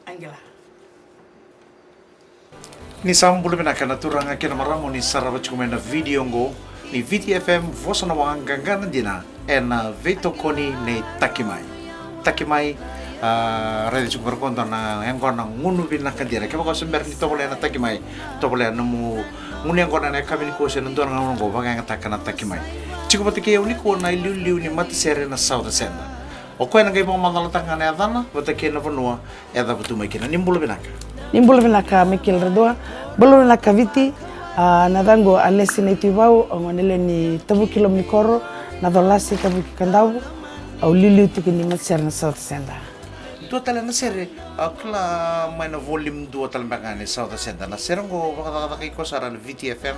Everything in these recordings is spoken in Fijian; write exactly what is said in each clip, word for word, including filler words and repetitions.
Angela. Ni sa bula vinaka na turaga kei na marama ni sarava tiko mai na vidio oqo ni Viti F M, vosa na wa, qaqa na dina, ena veitokoni nei Taki Mai. Taki Mai, a, raica tiko qori koya na yaqona gunu vinaka dina. Kevaka o se bera ni tovolea na Taki Mai, tovolea nomu gunu yaqona ena yakavi nikua se na dua na gauna oqo, vakayagataka na Taki Mai. Tiko vata kei au nikua na iliuliu ni matasere na South Centre. O koya na qai vakamacalataka ga na yacana vata kei na vanua e cavutu mai kina. Ni bula vinaka. Ni bula vinaka Michael Radua. Bula vinaka Viti. A, na yacaqu o Alesi Naituivau, au gone lewe ni Tavuki Lomanikoro, na Colase, Tavuki Kadavu. Au liuliu tiko ni matasere na South Centre. Dua tale na sere, a, kila mai na volume dua tale beka ga ni South Centre. Na sere oqo vakacakacaka iko sara na Viti F M,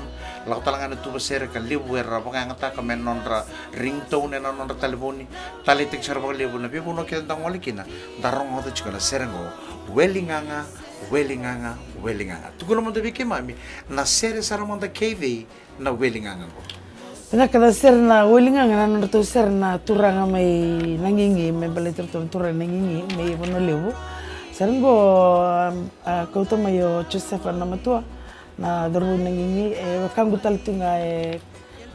lako tale ga na tuva sere ka levu era vakayagataka me nodra ringtone ena nodra talevoni. Taleitaki sara vakalevu na veivanua kece da gole kina, da rogoca tiko na sere oqo, Weli Gaga, Weli Gaga, Weli Gaga. Tukuna mada vei keimami, na sere sara mada kei cei na Weli Gaga oqo? Vinaka, na sere na Weli Gaga na nodratou sere na turaga mai Nagigi, me baleti iratou na turaga Nagigi mai Vanua Levu. Sere oqo, a, a, kauta mai o Josefa na matua, na cauravou Nagigi, e wekaqu tale tu ga e,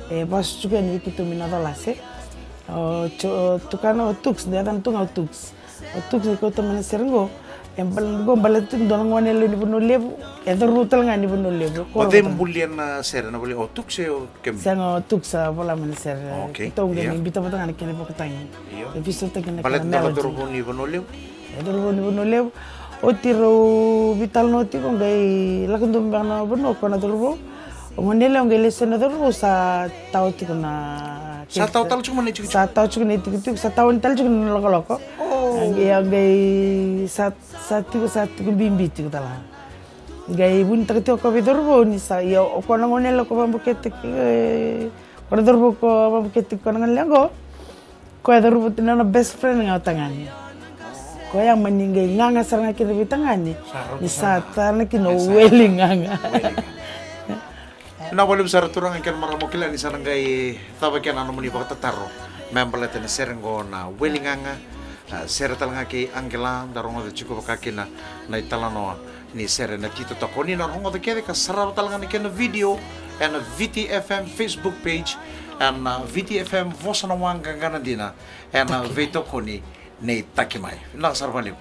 e vasu tiko yani vei keitou mai na Colase. O Jo-, o tukana o Tuks, de yacana tu ga o Tuks. O Tuks e kauta mai na sere oqo, e bal-, oqo baleta tu dua na gone yalewa ni Vanua Levu, e cauravou tale ga ni Vanua Levu. O cei bulia na sere, na volia, o Tuks e o kemuni? Sega, o Tuks a vola mai na sere. Ok, keitou qai, io, mai biuta vata ga na kena ivakatagi. Io. E veisautaki na kena melody. Baleta na cauravou ni Vanua Levu? E cauravou ni Vanua Levu. Oti rau veitalanoa tiko, qai lako dua beka na vanua ko na cauravou. O gone yalewa qai lesu na cauravou, sa tawa tiko na, sa tawa tale tiko mai na itikotiko. Sa tawa tiko na itikotiko, sa tawa tale tiko na lokoloko. O. Qai, qai sa, sa tiko, sa tiko bibi tiko tale ga. Qai vunitaka tiko ko vei cauravou ni sa, ia o ko na gone yalewa ko vakabuketaki, e, ko na cauravou ko vakabuketaki ko na gone yalewa oqo. Koya cauravou tu na nona best friend ga o tagane. Koya mani qai gaga sara ga kina vei tagane. Ni sa tara kina o Weli Gaga. Weli Gaga. Vinaka vakalevu sara turaga kei na marama, kila ni sa na qai cava kina na nomuni vakatataro me baleta na sere oqo na Weli Gaga. A, sere tale ga kei Angela, da rogoca tiko vaka kina na italanoa ni sere na Titotoka. Ni na rogoca kece ka sarava tale ga na kena vidio ena Viti F M Facebook page, ena Viti F M vosa na wa, qaqa na dina, ena veitokoni nei Taki Mai. Vinaka sara vakalevu.